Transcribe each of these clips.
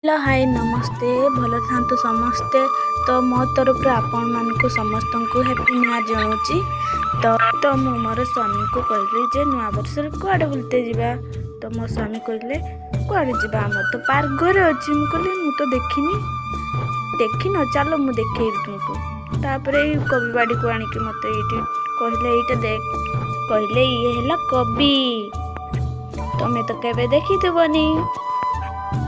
Hello, high, ନମସ୍ତେ। ଭଲ ଥାନ୍ତୁ ସମସ୍ତେ। ତ ମୋ ତରଫରୁ ଆପଣମାନଙ୍କୁ ସମସ୍ତଙ୍କୁ ହ୍ୟାପି ନ୍ୟୁ ଇୟର୍ ଜଣାଉଛି। ତ ମୁଁ ମୋର ସ୍ୱାମୀଙ୍କୁ କହିଲି ଯେ ନୂଆ ବର୍ଷରେ କୁଆଡ଼େ ବୁଲିତେ ଯିବା? ତ ମୋ ସ୍ୱାମୀ କହିଲେ, କୁଆଡ଼େ ଯିବା, ଆମର ତ ପାର୍କ ଘରେ ଅଛି। ମୁଁ କହିଲି, ମୁଁ ତ ଦେଖିନି। ଦେଖିନ? ଚାଲ, ମୁଁ ଦେଖେଇବି ତୁମକୁ। ତାପରେ ଏଇ କୋବି ବାଡ଼ିକୁ ଆଣିକି ମୋତେ ଏଇଠି କହିଲେ, ଏଇଟା ଦେଖ। କହିଲେ, ଇଏ ହେଲା କୋବି, ତମେ ତ କେବେ ଦେଖିଥିବନି।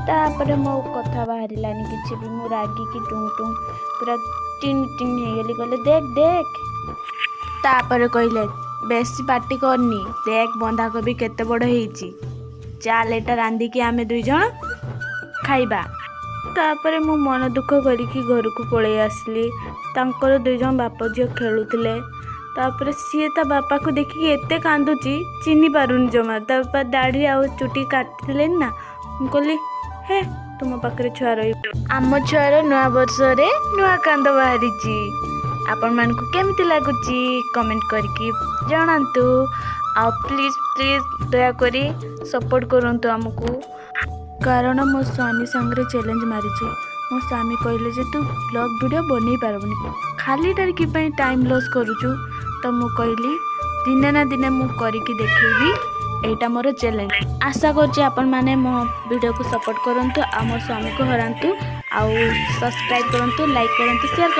ତାପରେ ମୋ କଥା ବାହାରିଲାନି କିଛି ବି। ମୁଁ ରାଗିକି ଟୁଙ୍ଗ ଟୁଙ୍ଗ ପୁରା ଟିଣ ଟିଣ ହେଇଗଲି। କହିଲେ, ଦେଖ ଦେଖ। ତାପରେ କହିଲେ, ବେଶୀ ପାଟି କରନି, ଦେଖ ବନ୍ଧାକୋବି କେତେ ବଡ଼ ହେଇଛି, ଚାଲ ଏଇଟା ରାନ୍ଧିକି ଆମେ ଦୁଇ ଜଣ ଖାଇବା। ତାପରେ ମୁଁ ମନ ଦୁଃଖ କରିକି ଘରକୁ ପଳେଇ ଆସିଲି। ତାଙ୍କର ଦୁଇ ଜଣ ବାପ ଝିଅ ଖେଳୁଥିଲେ। ତାପରେ ସିଏ ତା ବାପାକୁ ଦେଖିକି ଏତେ କାନ୍ଦୁଛି, ଚିହ୍ନି ପାରୁନି ଜମା। ତା ବାପା ଦାଢ଼ି ଆଉ ଚୁଟି କାଟିଥିଲେନି ନା। ମୁଁ କହିଲି, ହେ, ତୁମ ପାଖରେ ଛୁଆ ରହିବ। ଆମ ଛୁଆର ନୂଆ ବର୍ଷରେ ନୂଆ କାନ୍ଦ ବାହାରିଛି। ଆପଣମାନଙ୍କୁ କେମିତି ଲାଗୁଛି କମେଣ୍ଟ କରିକି ଜଣାନ୍ତୁ। ଆଉ ପ୍ଲିଜ୍ ପ୍ଲିଜ୍ ଦୟାକରି ସପୋର୍ଟ କରନ୍ତୁ ଆମକୁ, କାରଣ ମୋ ସ୍ୱାମୀ ସାଙ୍ଗରେ ଚ୍ୟାଲେଞ୍ଜ ମାରିଛି। ମୋ ସ୍ୱାମୀ କହିଲେ ଯେ ତୁ ବ୍ଲଗ୍ ଭିଡ଼ିଓ ବନେଇ ପାରିବୁନି, ଖାଲିଟାରେ କି ପାଇଁ ଟାଇମ୍ ଲସ୍ କରୁଛୁ? ତ ମୁଁ କହିଲି, ଦିନେ ନା ଦିନେ ମୁଁ କରିକି ଦେଖେଇବି। ଏଇଟା ମୋର ଚ୍ୟାଲେଞ୍ଜ। ଆଶା କରୁଛି ଆପଣମାନେ ମୋ ଭିଡ଼ିଓକୁ ସପୋର୍ଟ କରନ୍ତୁ ଆଉ ମୋ ସ୍ୱାମୀକୁ ହରାନ୍ତୁ ଆଉ ସବସ୍କ୍ରାଇବ୍ କରନ୍ତୁ, ଲାଇକ୍ କରନ୍ତୁ, ସେୟାର କରନ୍ତୁ।